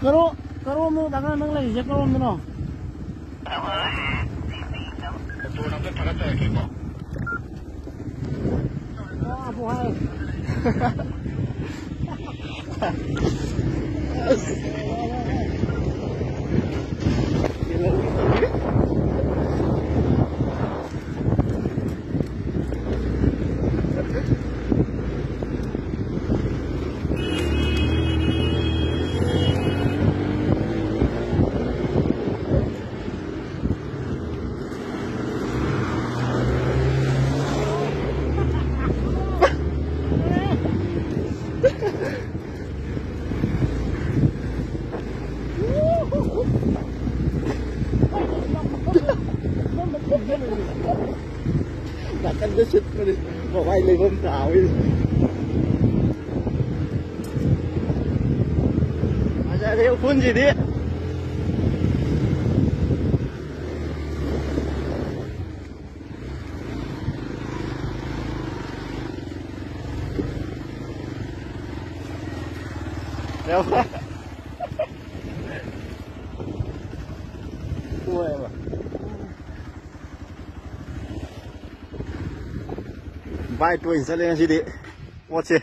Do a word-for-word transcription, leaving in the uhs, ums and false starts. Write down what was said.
ꯀꯔꯣ-, ꯀꯔꯣꯝꯅꯣ ꯗꯔꯀꯥꯔ ꯅꯪ ꯂꯩꯔꯤꯁꯦ ꯀꯔꯣꯝꯗꯅꯣ? ꯋꯥꯕꯨ ꯍꯥꯏ꯫ ꯅꯥꯀꯟꯗ ꯁꯤꯠꯄꯅꯤ ꯃꯃꯥꯏ ꯂꯩꯐꯝ ꯇꯥꯕꯩ꯫ ꯐꯖꯔꯦ ꯎꯐꯨꯟꯁꯤꯗꯤ꯫ ꯕꯥꯏꯛꯇ ꯑꯣꯏꯅ ꯆꯠꯂꯦ ꯉꯁꯤꯗꯤ ꯄꯣꯠꯁꯦ꯫